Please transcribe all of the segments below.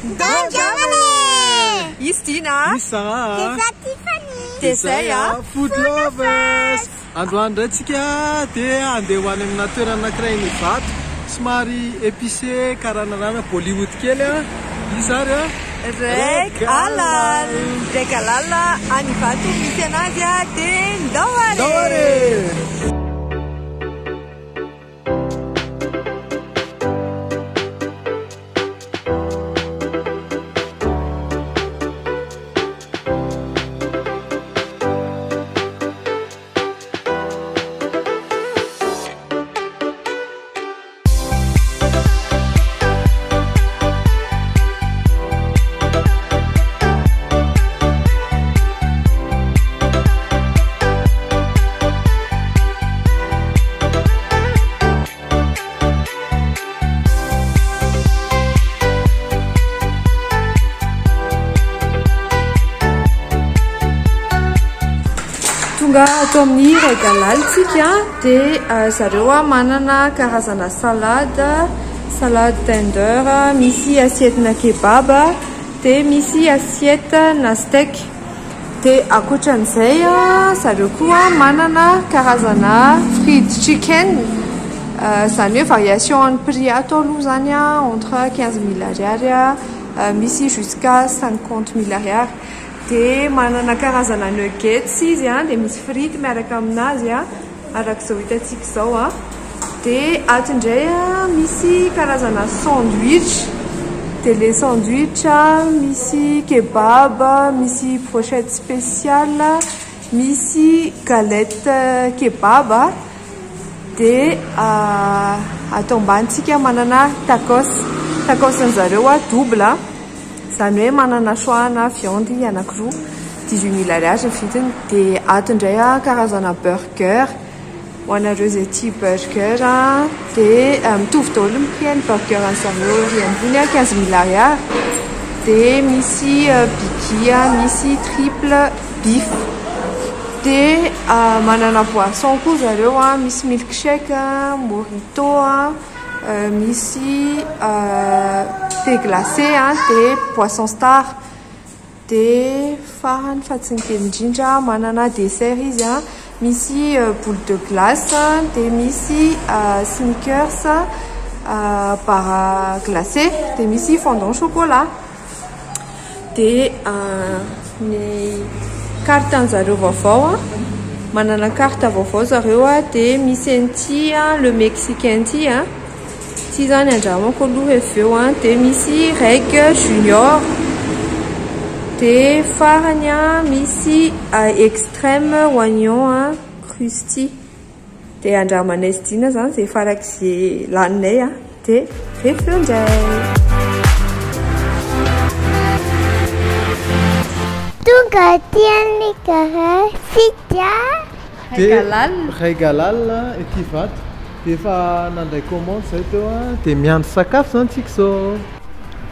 Ndao e! Izy Dina. Izy Sarah. Dia za Tiffany. Dia zay a. Food lovers. Androany indray tsika dia andeha ho any amina toerana anankiray eny Ivato. Somary épicé karanarana Bollywood kely a. Iza ary a? Reg Halal. Reg Halal any Ivato misy anazy a. Dia ndao ary. Ndao ary. Tonga ato amin'ny Reg Halal tsika dia zareo manana karazana salade, salade tender, misy assiette na kebab dia misy assiette na steak. Dia ankoatran'izay zareo koa manana karazana fried chicken, izany hoe variation an'ny prix ato aloha izany entre 15 000 ariary misy jusqu'à 50 000 ariary. Dia manana karazana nuggets izy dia misy frity miaraka aminazy arak'izao hitantsika izao. Dia ato indray misy karazana sandwich. Dia le sandwich misy kebab, misy brochette spéciale, misy galette kebab. Dia ato ambanitsika manana tacos. Tacos an'zareo double. Izany hoe manana choix na viande anankiroa, 18 000 ariary ny vidiny. Dia ato indray karazana burger. Ho anareo izay tia burger dia mitovy daholo ny prix ny burger an'zareo ery ambony 15 000 ariary. Dia misy biggie, misy triple beef. Dia manana boisson koa zareo, misy milkshake, mojito, misy thé glacé dia boisson star. Dia farany fa tsy ny kely indrindra manana dessert izy, misy boule de glace, dia misy snickers, barre glacée, dia misy fondant chocolat. Dia ny carte an'zareo vaovao, manana carte vaovao zareo dia misy an'ity le mexicain ity. Ity zany andramako aloha avy eo dia misy Reg Junior. Dia farany misy extrême oignon crusty. Dia andramanay sy Dina zany izay farak'izay laninay dia rehefa eo indray. Tonga aty amin'ny garage sika. Reg Halal. Reg Halal ety Ivato. Dia efa nandray commande zay teo dia miandry sakafo zany tsika izao.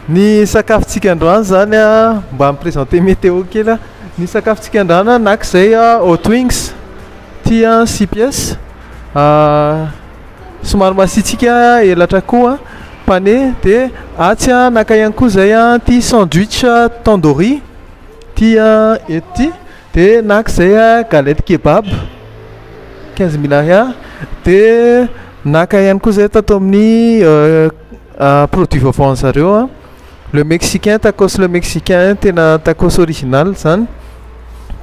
Ny sakafontsika androany zany mba mi-présenter météo kely. Ny sakafontsika androany naka izay hot wings ty 6 pièces. Somary masiatsiaka elatra koa pané dia atsy naka ihany koa izay ty sandwich tandoori ty eto ty dia naka izay galette kebab 15 000 ariary dia naka ihany koa izay tato amin'ny produit vaovao an'zareo le mexicain tacos le mexicain tena tacos original zany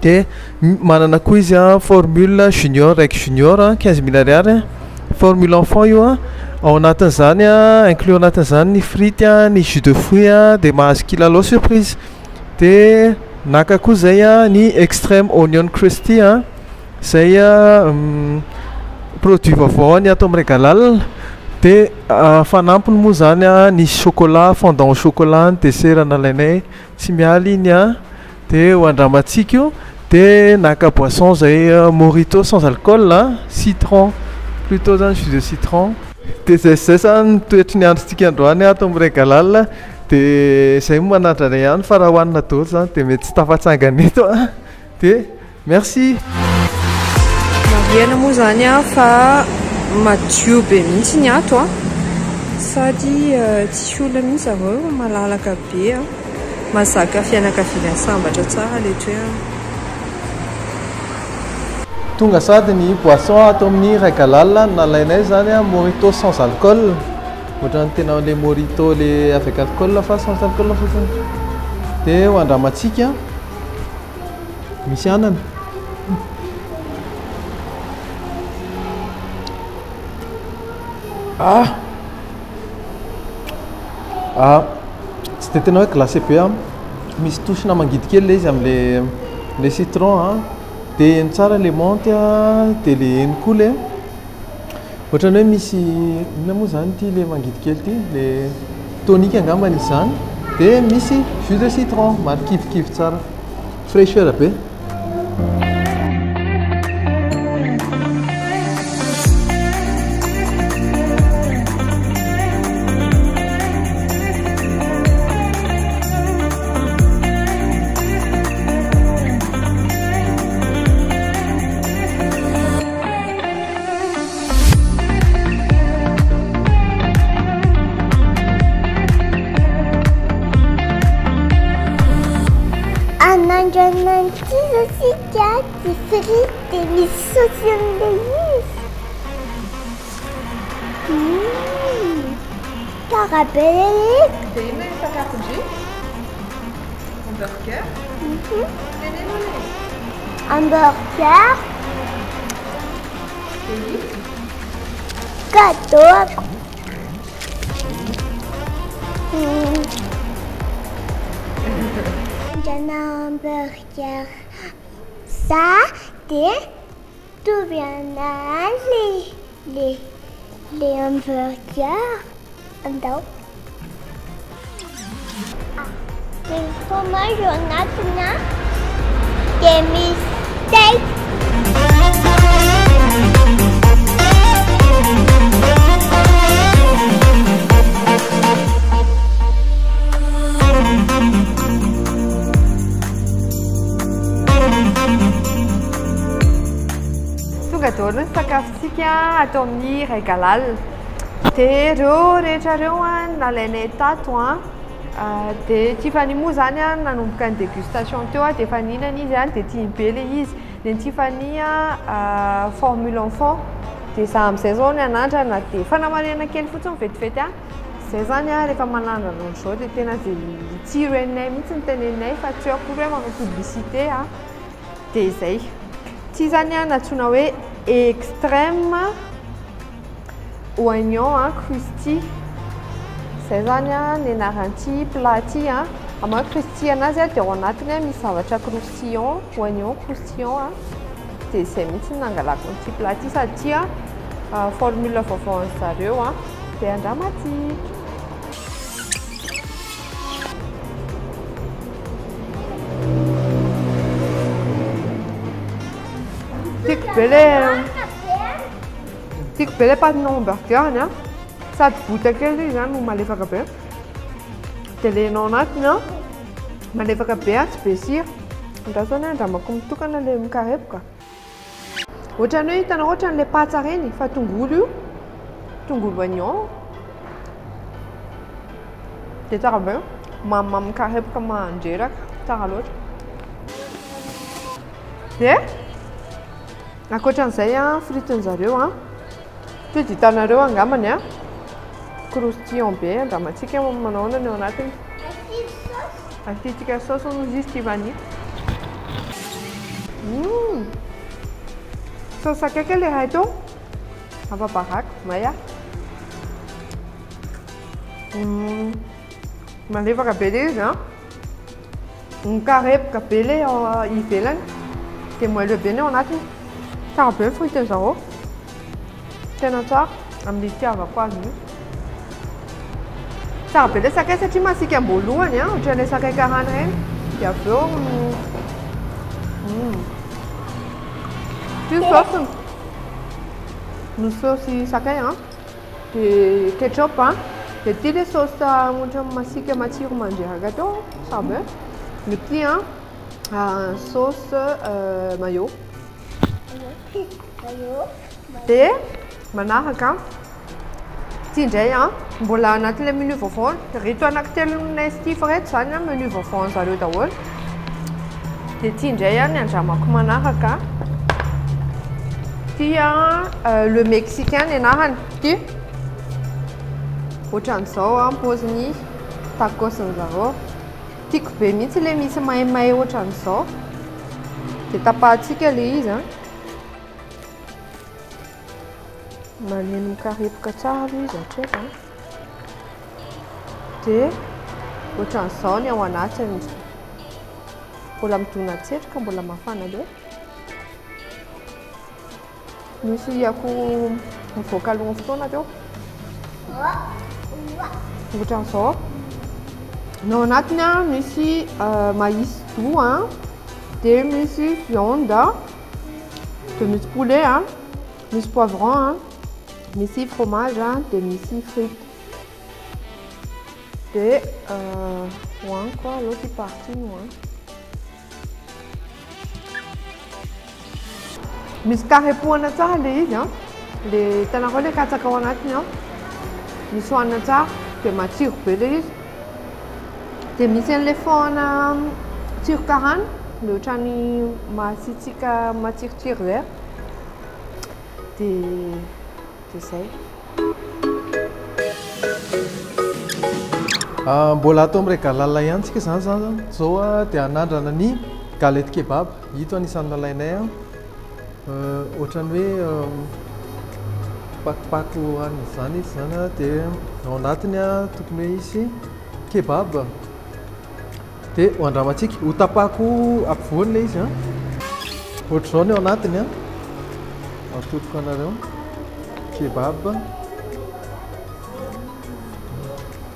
dia manana koa izy formule junior raiky junior 15 000 ariary formule enfant io ao anatin'izany inclus ao anatin'izany ny frity ny jus de fruit dia mahazo kilalao surprise dia naka koa izay ny extrême onion crusty izay produit vaovao ny ato amin'ny Reg Halal dia fanampiny moa zany ny chocolat fondant au chocolat ny dessert nalainay tsy mialy iny dia ho andramantsika io dia naka boisson zay mojito sans alcool citron plutôt zany jus de citron dia zay sy zay zany ny toetry ny androntsika androany ato amin'ny Reg Halal dia zay moa manandrana ihany fa raha hohanina daholo zany dia mety tsy tafatsangana eto dia merci. Marihana moa zany fa madio be mihitsy ny ato. Sady tsisy olona mihitsy zareo, malalaka be a. Mahazaka fianakaviana sambatra tsara ilay toerana. Tonga sady ny boisson ato amin'ny Régalal, nalainay izany a, mojito sans alcool. Ohatran'ny tena le mojito le avec alcool fa sans alcool fotsiny. Dia ho andramantsika. Misy anana. Ah! Ah! Tsy dia tena hoe glacé be an. Misy touche-na mangidy kely ilay izy amin'ilay le citron an. Dia heno tsara ilay menthe an, dia ilay heno koa ilay ohatran'ny hoe misy inona moa izany ity ilay mangidy kely ity? Ilay tonique angambany izy izany. Dia misy jus de citron, marikivikivy tsara. Fraîcheur be. Anandrana an'ity zao tsika ty frite dia misy saosy amin'ilay izy. Tsara be ilay izy. Dia inona ny sakafon-dry? Hamburger? Teneno aloha e. Hamburger. Dia ino? Cadeau. Andrana hamburger za dia mitovy anahy le le le hamburger. Andao. Misy fromage ao anatiny an, dia misy steak. Tonga daholo ny sakafontsika ato amin'ny Régalal. Dia ireo rehetra ireo an, nalainay tato an. Dia Tiffany moa izany an, nanomboka ny dégustation teo an, dia efa nihinana izy an, dia tiany be ilay izy. Ny an'i Tiffany an, formule enfant. Dia izaho amin'izay izao ny hanandrana, dia fanamarihana kely fotsiny vetivety an. Izay izany an, rehefa manandrana ohatr'izao dia tena izay tsiro henonay mihitsy no teneninay fa tsy hoe akory hoe manao publicité an. Dia izay. Ity izany an, antsoina hoe extrême oignon an, croustillant. Izay izany an, ny anaran'ity plat ity an. Amin'ny maha croustillant anazy an, dia ao anatiny an, misy zavatra croustillant, oignon croustillant an. Dia izay mihitsy no nangalako an'ity plat ity sady ity an, formule vaovao an'i zareo an. Dia andramantsika. Tiako be le tiako be le pâte-na hamburger-ny an. Sady bota kely izy no malefaka be. Dia le hena ao anatiny an, malefaka be an, tsy be sira. Andraso anie andramako mitokana le mikarepoka. Ohatran'ny hoe hitanao ohatran'ilay patsa ireny fa tongolo io, tongolo oignon. Dia tsara be, mamimamy mikarepoka mandreraka, tsara loatra. Dia ankoatran'izay an, frites-ny zareo an, tonga dia hitanareo angambany an, croustillant be, andramantsika manao ahoana ny ao anatiny. Asiantsika saosy hono izy Tiffany. Saosy sakay kely iray teo. Afa-baraka, may ah. Malefaka be ilay izy an. Mikarepoka be ilay ivelany. Dia moelleux be ny ao anatiny. Tsara be ny frites zareo. Tena tsara amin'ny itiavako azy mihitsy. Tsara be ilay sakay satria masiaka am-boalohany an, ohatran'ilay sakay karana ireny. Dia avy eo Ity saosiny. Misy saosy sakay an. Dia ketchup an. Dia ity ilay saosy ohatran'ny masiaka matsiro mandreraka teo an. Tsara be. Dia ity an, sauce mayo. Dia manaraka. Ity indray an, mbola anatin'ilay menu vaovao. Ireto anankitelo nomenay sy ity ireto izany an, menu vaovao an'zareo daholo. Dia ity indray an, ny andramako manaraka. Ity an, le mexicain ny anarany. Ity. Ohatran'izao an, paoziny tacos-n'zareo. Tiako be mihitsy ilay misy maimay ohatran'izao. Dia tapahantsika ilay izy an. Maneno mikarepoka tsara aloha izy hatreto an. Dia ohatran'izao ny ao anatiny. Mbola midona-tsetroka, mbola mafana be. Nisy akoho nivoaka alohan'ny fotoana teo. Ohatran'izao. Ny ao anatiny an, misy maïs doux an, dia misy viande, dia misy poulet an, misy poivron an, misy fromage an, dia misy frites. Dia hohaniko aloha ity partie no hohaniko. Misy karepohana tsara ilay izy an. Ilay hitanareo ilay katsaka ao anatiny an. Misy hohanina tsara dia matsiro be ilay izy. Dia misy an'ilay fond-na tsiro karana, ilay ohatran'ny masiatsiaka matsirotsiro izay. Dia dia izay. Mbola ato amin'ny Régalal ihany tsika izany zany zao dia hanandrana ny galette kebab. Ito anisan'ny nalainay an. Ohatran'ny hoe pakopako an'izany izy izany an, dia ao anatiny an tokony hoe hisy kebab. Dia ho andramantsika, ho tapahako ampovoany ilay izy an. Ohatr'izao ny ao anatiny an. Atodiko anareo. Kebab.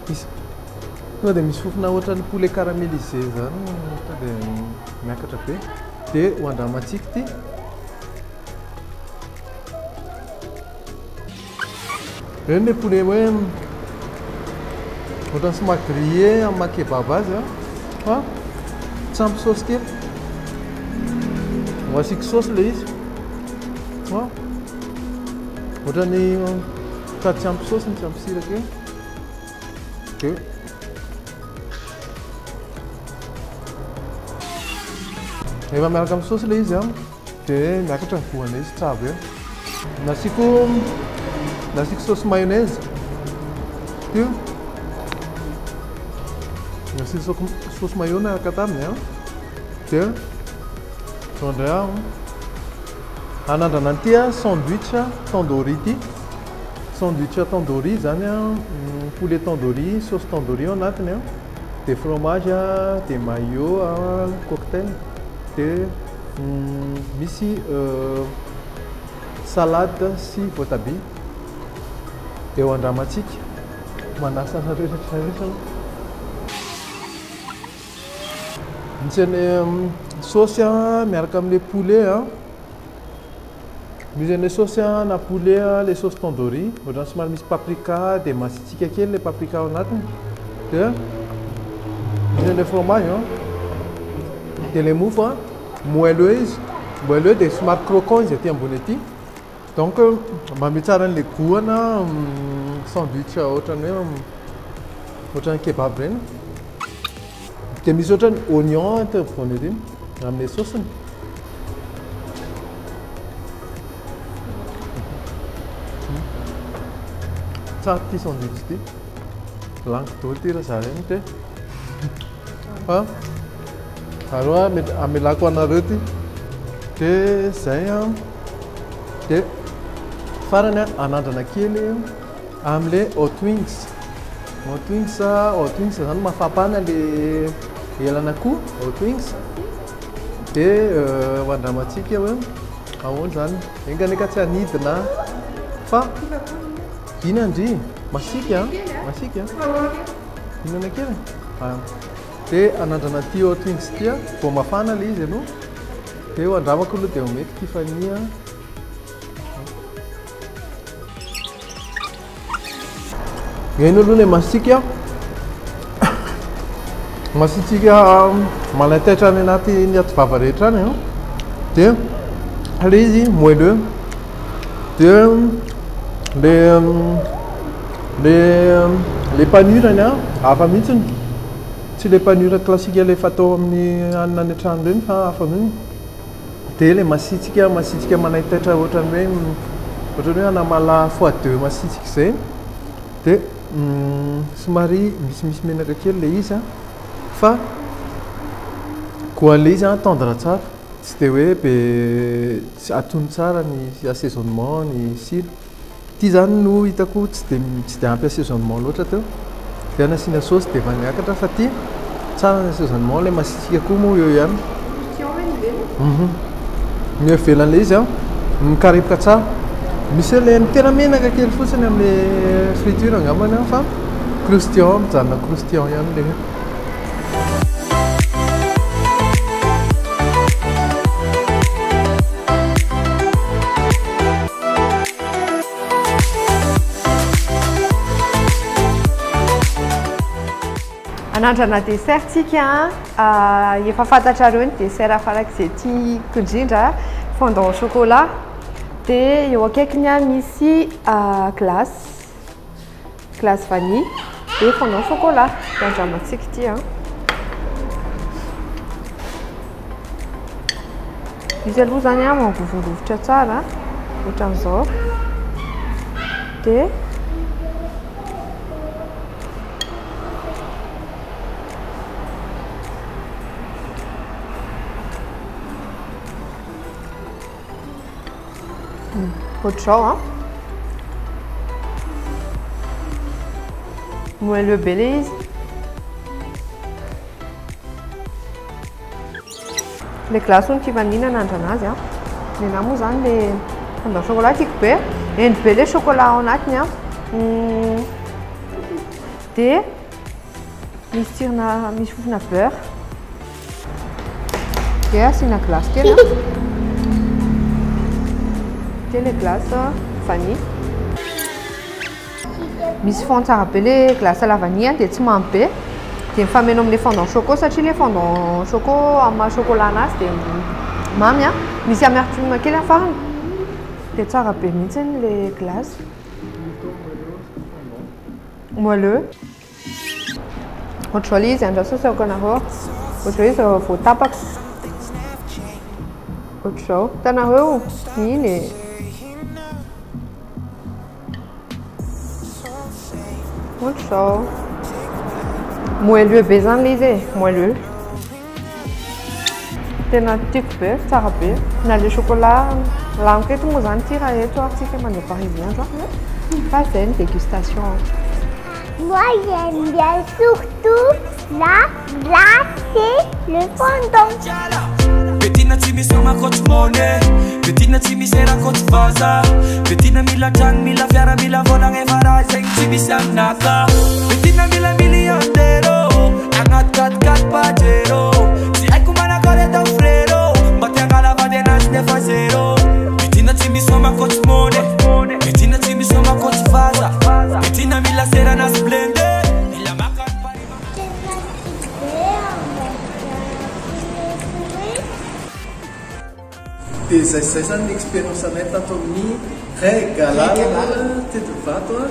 Misy tonga dia misy fofona ohatran'ny poulet caramélisé izany, tonga dia miakatra be. Dia ho andramantsika ity. Ireny ilay poulet hoe ohatran'ny somary grillé amin'ny maha kebab azy an, fa tsy ampy saosy kely. Mba asiako saosy ilay izy. Fa ohatran'ny sady tsy ampy saosy no tsy ampy sira kely. Dia rehefa miaraka amin'ny saosy ilay izy an, dia miakatra ny goût-n'ilay izy tsara be. Nasiako nasiako sauce mayonnaise. Ity. Nasiako sauce mayo niaraka taminy an. Dia izao indray aho hanandrana an'ity sandwich tandoori ity. Sandwich tandoori izany an, poulet tandoori, sauce tandoori ao anatiny an, dia fromage, dia mayo, cocktail, dia misy salade sy voatabia. Dia ho andramantsika. Manasa anareo rehetra rehetra. Misy an'ilay saosy miaraka amin'ilay poulet an. Misy an'ilay saosy na poulet ilay saosy tandoori, ohatran'ny somary misy paprika dia masiatsiaka kely ilay paprika ao anatiny. Dia misy an'ilay fromage an. Dia ilay mofo an, moelleux izy, moelleux dia somary croquant izy aty ambony aty. Donc manome tsara an'ilay goût ana sandwich ohatran'ny hoe ohatran'ny kebab ireny. Dia misy ohatran'ny oignon aty ampovoany aty amin'ilay saosiny. Tsara ity sandwich ity. Laniko daholo ity raha za ireny ty. Fa aleo amelako anareo ity. Dia izay an. Dia farany an, anandrana kely amin'ilay hot wings. Hot wings, hot wings izany mafampana ilay elan'akoho, hot wings. Dia ho andramantsika hoe ahoana izany. Enga anie ka tsy hanidina fa inona ndry? Masiaka an, masiaka an. Hihinana kely? Dia hanandrana ity hot wings ity aho, vao mafana ilay izy aloha. Dia ho andramako aloha dia omeko Tiffany a. Eny aloha ilay masiaka. Masiatsiaka manaitaitra any anaty ny aty vava rehetra any an. Dia ilay izy moelleux. Dia ilay Le le panure-ny an, hafa mihitsy. Tsy le panure classique le fatao amin'ny hanina any an-trano ireny fa hafa mihitsy. Dia le masiatsiaka, masiatsiaka manaitaitra ohatran'ny hoe ohatran'ny hoe anamalaho fois deux masiatsiaka izay. Dia somary misimisy menaka kely ilay izy an, fa goût an'ilay izy an tendre tsara. Tsy dia hoe be atony tsara ny assaisonnement, ny sira. Ity izany no hitako tsy dia tsy dia ampy assaisonnement loatra teo. Dia nasiana saosy dia efa niakatra fa ity tsara ny assaisonnement, ilay masiatsiaka koa moa eo ihany. Ny eo ivelan'ilay izy an, mikarepoka tsara. Misy hoe ilay tena menaka kely fotsiny amin'ilay friture angambany an, fa croustillant, mijanona croustillant ihany ilay. Anandrana dessert tsika a, efa fantatrareo ny dessert farak'izay tiako indrindra, fondant au chocolat, dia eo akaikiny misy glace. Glace vanille dia fondant chocolat. Dia andramantsika ity an. Izy aloha izany an mangovongovitra tsara ohatran'izao. Dia Ohatr'izao an. Moelleux be ilay izy. Ilay glace hono Tiffany nanandrana azy an. Ny anahy moa izany ilay fondant chocolat tiako be. Hendry be ilay chocolat ao anatiny an. Dia misy tsirona, misy fofona beurre. Dia asiana glace kely an. Dia ilay glace vanille. Misy fond tsara be ilay glace à la vanille an, dia tsy mamy be. Dia mifameno amin'ilay fondant choco satria ilay fondant choco amin'ny maha chocolat anazy dia mamy an. Misy amertume kely amin'ny farany. Dia tsara be mihitsy ilay glace. Moelleux. Ohatr'izao ilay izy, andraso asehoko anareo. Ohatr'izao izy vao tapaka. Ohatr'izao. Hitanareo? Iny e. Ohatr'izao. Moelleux be izany ilay izy e, moelleux. Tena tiako be, tsara be. Na le chocolat laniko eto moa izany ity raha eto ary tsika mandeha Paris andro a. Fa izay ny dégustation. Moi j'aime bien surtout la glace et le fondant. Betina tsy misy mako tsy money Betina tsy misy erako tsy vaza Betina mila tragno mila fiara mila vola gnefa raha zegny tsy misy aminaka Betina mila million d'euro Agnaty quatre quatre pajero Tsy haiko manakôry atao frero Mba te hangala vady anazy nefa zero Betina tsy misy mako tsy money Betina tsy misy mako tsy vaza Betina mila serana sy blende Mila maka ny pari Tena tiako be Dia izay sy izay izany ny expérience anay tato amin'ny Régalal teto Ivato a.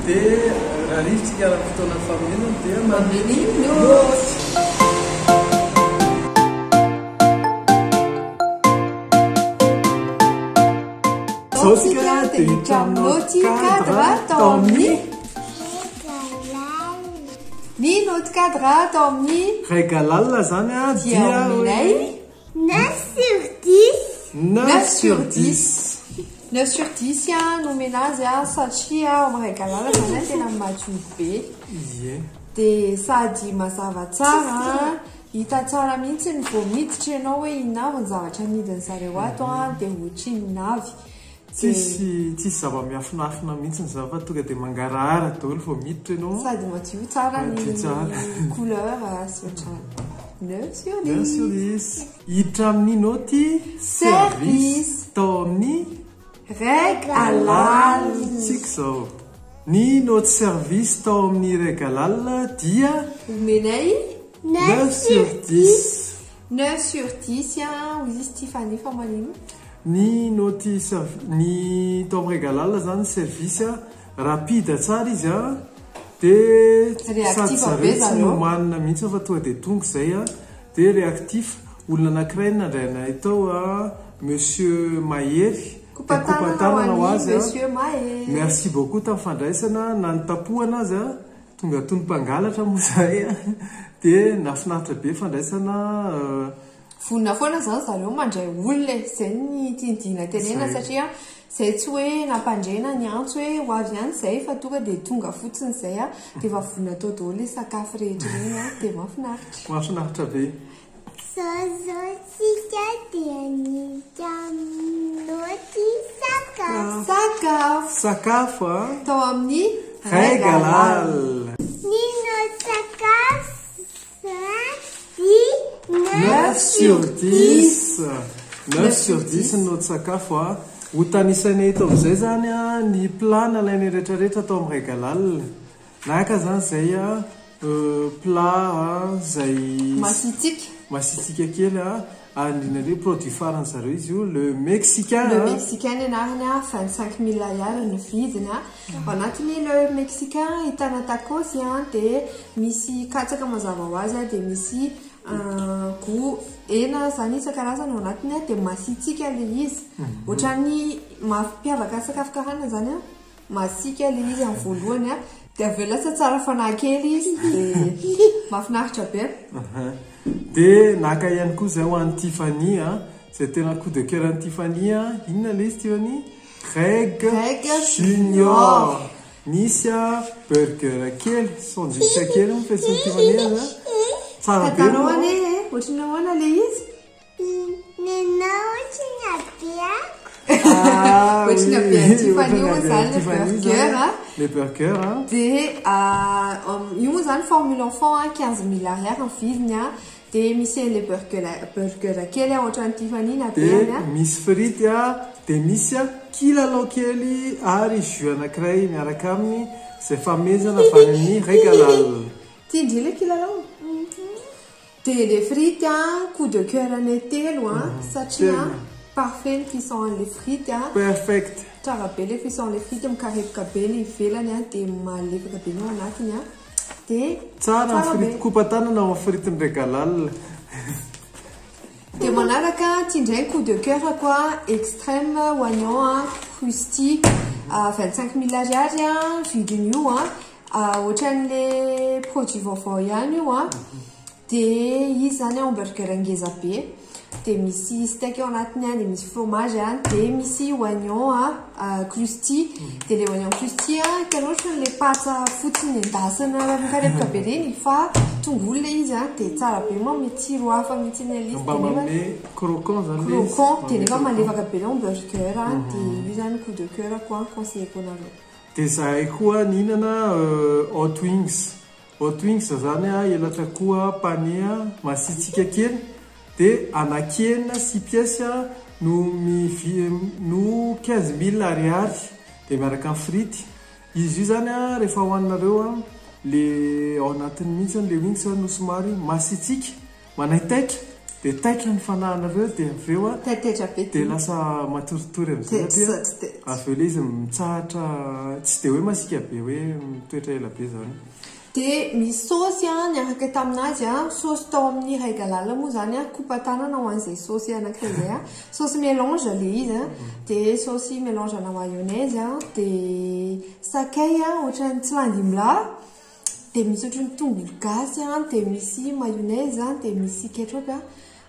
Dia raha rivotsika raha fotoana famonjena dia manome ny note. Izao tsika dia hiditra amin'ny note cadre tao amin'ny Régalal. Ny note cadre tao amin'ny Régalal izany a dia dia omenay 9 sur 10. 9 sur 10. 9 sur 10 no omena azy a, satria ao amin'ny Régalal zany a tena madio be. Ie. Dia sady mazava tsara, hita tsara mihitsy ny vao miditra ianao hoe inona avy ny zavatra amidin'ny zareo ato a, dia ohatrinona avy. Tsisy tsisy zava-miafinafina mihitsy izany fa tonga dia mangarahara daholo vao miditra ianao. Sady madio tsara ny Madio tsara. couleur sy ohatrany. 9 sur 10. 9 sur 10. Hiditra amin'ny naoty Service. tao amin'ny Régalal. Tsika izao. Ny naoty service tao amin'ny Régalal dia Omenay 9 sur 10. 9 sur 10 a, hoy izy Tiffany fa manino? Ny naoty serv-, ny tao amin'ny Régalal zany service a, Rapide tsara izy a, dia sady Réactif zareo be tsy zareo. nomanina mihitsy fa tonga dia tonga izay a, dia réactif. Olona anankiray no nandray anay tao a, Monsieur Mahery, dia Kopatanana kopatanana ho ho an'i azy a. Monsieur Mahery. Merci beaucoup tamin'ny fandraisana, na ny tapohana aza, tonga toy ny mpangalatra moa izahay a, dia nahafinaritra be fandraisana. Vonona foana izany zareo mandray olona e, izay ny tian'i Dina tenenina Izay. satria izay tsy hoe nampandrena ny antso hoe ho avy ihany izay fa tonga dia tonga fotsiny izay a, dia efa vonona tao daholo ilay sakafo rehetra ireny a, dia mahafinaritra. Mahafinaritra be. Zao zao tsika dia niditra amin'ny sakafo. Sakafo. Sakafo a. Tao amin'ny Régalal. Ny naoty sakafo dia 9 sur 10. 9 sur 10 ny naoty sakafo a. Ho tanisaina eto amin'izay zany a, ny plat nalainay rehetrarehetra tao amin'ny Régalal. Naka zany izay a, plat a, izay Masiatsiaka. Masiatsiaka kely a, ary indrindra indrindra produit farany zareo izy io, le mexicain Le a. mexicain ny anarany a, 25 000 ariary ny vidiny a. Ao anatin'ny le mexicain ahitana tacos a, dia misy katsaka mazava ho azy a, dia misy goût hena zany isan-karazany ao anatiny a, dia masiatsiaka ilay izy. Ohatran'ny mampiavaka sakafo karana zany a, masiaka ilay izy amin'ny voalohany a, dia avy eo lasa tsara fanahy kely izy, dia mahafinaritra be. Dia naka ihany koa izay ho an'i Tiffany a, izay tena coup de cœur an'i Tiffany a. Inona ilay izy Tiffany? Greg Greg Junior. Nisy a burger kely, sandwich kely moa fiantsoan'i Tiffany azy a. Tsara be Tantarao moa. anie e, ohatran'ny ahoana ilay izy? Nenao ohatran'ny habeako. Ah, Ohatran'ny oui, habean'i Tiffany ohatran'ny moa habean'i izany le Tiffany burger izany. a. Le burger a. Dia, io moa izany formule enfant a, 15 000 ariary ny vidiny a. Dia misy an'ilay burger kely a, ohatran'ny Tiffany na Dia habeany a. misy frity a, dia misy a kilalao kely ary jus anankiray miaraka aminy izay fanomezana avy any amin'ny Régalal. Tian-dry ilay kilalao? Dia ilay frity a, coup de cœur anay telo a, satria Telo. parfait ny cuisson an'ilay frity a. Perfect. Tsara be ilay cuisson an'ilay frity, mikarepoka be ny ivelany a, dia malefaka be ny ao anatiny a. Dia Tsara ny tsara be. frity, kopatanana ao amin'ny frity ny Régalal. Dia manaraka ty indray coup de cœur quoi, extrême oignon a, croustille, 25 000 ariary a, vidiny io a. Ohatran'ilay produit vaovao ihany io a. Dia izy zany hamburger ngeza be. Dia misy steak ao anatiny a, dia misy fromage a, dia misy oignon a, croustille. Dia ilay oignon croustille a, hitanao ohatran'ilay patsa fotsiny endasina mikarepoka be ireny fa tongolo ilay izy a, dia tsara be manome tsiro hafa mihitsy ilay izy. Mba Dia nefa manome croquant zany ilay izy. Croquant, dia nefa Manome malefaka be ilay hamburger a, dia io zany coup de cœur quoi, conseilleko anareo. Dia zahay koa nihinana hot wings. Hot wings zany a, elatra koa pané a, masiatsiaka kely. Dia anankienina six pièces a, no mivi-, no 15 000 ariary. Dia miaraka amin'ny frity. Izy io zany a, rehefa hohaninareo a, le ao anatiny mihitsy le wings a, no somary masiatsiaka, manaitaitra. Dia taitra ny fanahinareo, dia avy eo a, Taitaitra be. dia lasa matoritory amin'izay Taitra satria sady taitra. avy eo ilay izy mitsahatra, tsy dia hoe masiaka be hoe mitoetra ela be zany. Dia misy saosy a, niaraka taminazy a, saosy tao amin'ny Régalal moa zany a, kopatanana ho an'izay saosy anankiray izay a. Saosy mélange ilay izy a, dia saosy mélange ana mayonnaise a, dia sakay a, ohatran'ny tsilandimla, dia misy ohatran'ny tongolo gasy a, dia misy mayonnaise a, dia misy ketchup a.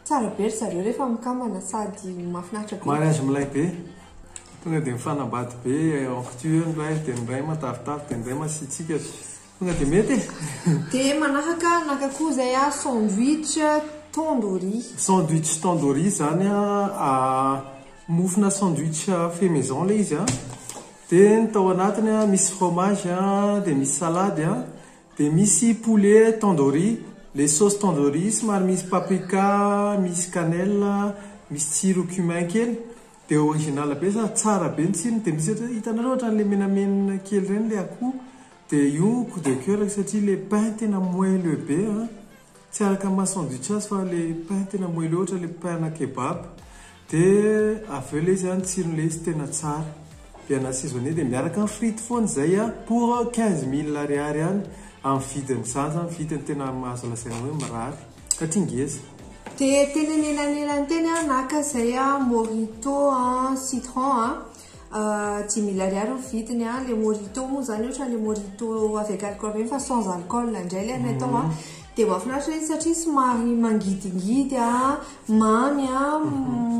Tsara be ry zareo rehefa mikambana sady mahafinaritra be. Mariage milay be. Tonga dia mifanambady be onctueux ny ray, dia ny ray matavitavy, dia ny ray masiatsiaka. Tonga dia mety e. Dia manaraka naka koa izay a, sandwich tandoori. Sandwich tandoori zany a, mofona sandwich fait maison ilay izy a. Dia ny tao anatiny a, misy fromage a, dia misy salade a, dia misy poulet tandoori. Les sauces tandoori somary misy paprika, misy cannelle, misy tsiro cumin kely. Dia original be sady tsara be ny tsirony. Dia misy ohatra, hitanareo ohatran'ilay menamena kely ireny ilay akoho. Dia io coup de cœur satria ilay pain tena moelleux be a. Tsy araka ny maha sandwich azy fa ilay pain tena moelleux ohatra ilay pain ana kebab. Dia avy eo ilay izy a, ny tsiron'ilay izy tena tsara. Bien assaisonné dia miaraka amin'ny frite foana izay pour 15 000 ariary ihany amin'ny vidiny izany zany, vidiny tena azo lazaina hoe mirary satria ngeza. Dia teny anelanelany teny naka izay mojito citron 10 000 ariary ny vidiny. Le mojito moa zany ohatra le mojito avec alcool reny fa sans alcool indray le anay tao. Dia mahafinaritra izy satria somary mangidingidy mamy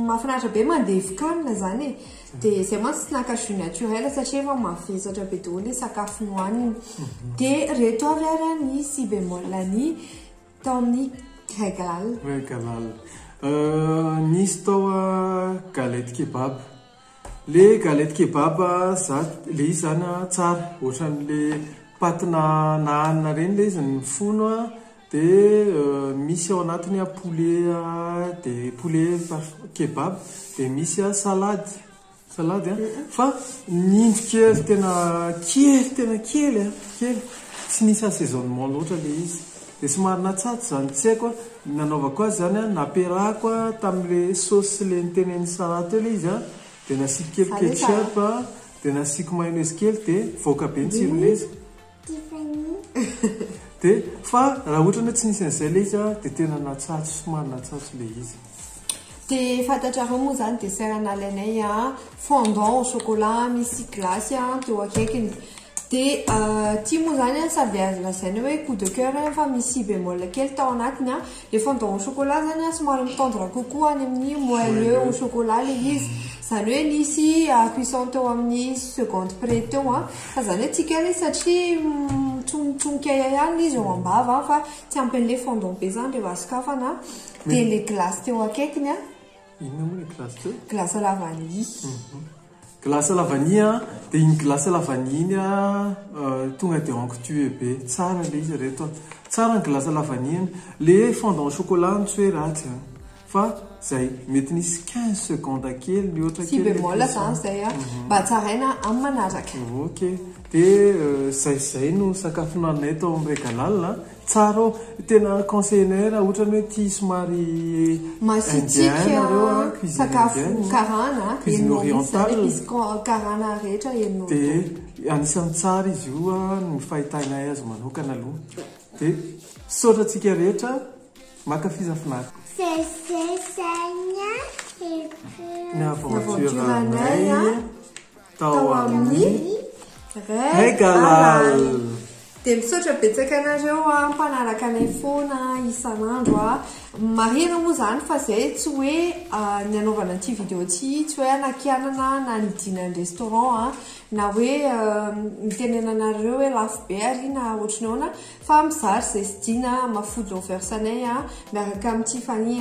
mahafinaritra be, mandevokanina zany e. Dia zay mantsy tsy naka jus naturel satria efa mavesatra be daholo le sakafo nohanina. Dia reto avy ary ny si bémol ny tao amin'ny Régalal. Régalal. Nisy tao galette kebab. Le galette kebab za le izy zany tsara, ohatran'le patina nahanina reny le izy ny fono dia misy ao anatiny poulet dia poulet kebab, dia misy salade fa nindry kely, tena kely, tena kely kely, tsy nisy assaisonnement loatra le izy, dia somary natsatso zany. Tsy haiko nanaovako azy zany nampiarahako tamin'le sauce le nitenen'ny Sara teo le izy dia nasiako kely ketchup dia nasiako mayonnaise kely, dia voaka be ny tsirony izy. Dia fa raha ohatra hoe tsy nisy an'izay le izy dia tena natsatso, somary natsatso le izy. Dia fantatrareo moa zany dessert nalainay fondant au chocolat misy glace teo akaikiny. Dia ty moa zany sady azo lazaina hoe coup de cœur fa misy bémol kely tao anatiny. Le fondant au chocolat zany somary mitendre kokoa any amin'ny moelleux au chocolat le izy, zany hoe nisy cuisson teo amin'ny seconde près teo fa zany hoe tsika izy satria mitsonitsonika ihany izy eo am-bava fa tsy ampy an'le fondant be zany rehefa sokafana. Dia le glace teo akaikiny Inona moa le glace teo? Glace à la vanille. Glace à la vanille dia iny glace à la vanille iny tonga dia onctueux be, tsara le izy reto, tsara ny glace à la vanille. Le fondant au chocolat no tsy hoe ratsy fa zay mety nisy 15 secondes kely mihoatra. Si bémol zany zay mba tsaraina amin'ny manaraka. Ok, dia zay no sakafo nohaninay tao amin'ny Régalal. Tsara ao, tena conseillenay raha ohatra ny hoe tia somary Masiatsiaka. Indien nareo cuisine Sakafo indienne, karana cuisine orientale. Misy karana rehetra enao. Dia anisan'ny tsara izy io ny fahitanay azy manokana aloha. Dia saotra antsika rehetra makafiza finaritra ny aventure anay tao amin'ny Régalal. Dia misaotra betsaka anareo mpanaraka anay foana isan'andro. Marina moa zany fa zay tsy hoe ny anaovana ty vidéo tsy hoe anakianana na nidinany restaurant na hoe mitenenanareo hoe lafo be ary na ohatrany ahoana, fa mizary zay sy dina maha-food lovers anay miaraka amin'ny Tiffany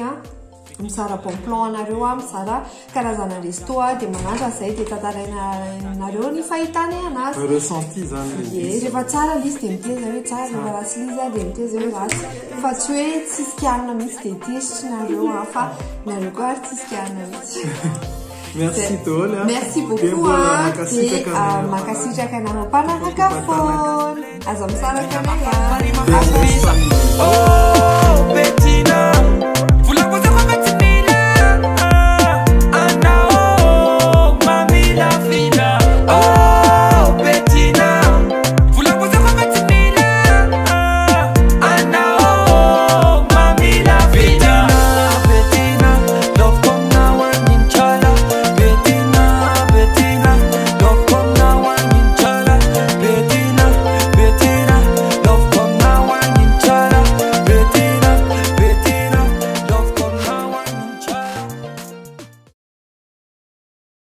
mizara bon plan anareo mizara karazana resto dia manandra zay, dia tantarainareo ny fahitana anazy. Ressenti zany le Ye, izy. Rehefa tsara le izy dia miteny zay hoe tsara, rehefa ratsy le izy dia miteny zay hoe ratsy, fa tsy hoe tsisy kianina mihitsy dia tezitra nareo fa nareo koa ary tsisy kianina mihitsy. Merci daholo Merci Dia beaucoup mbola dia mankasitraka anareo. Mankasitraka anareo mpanaraka foana, aza misaraka anay. Oh, Betty.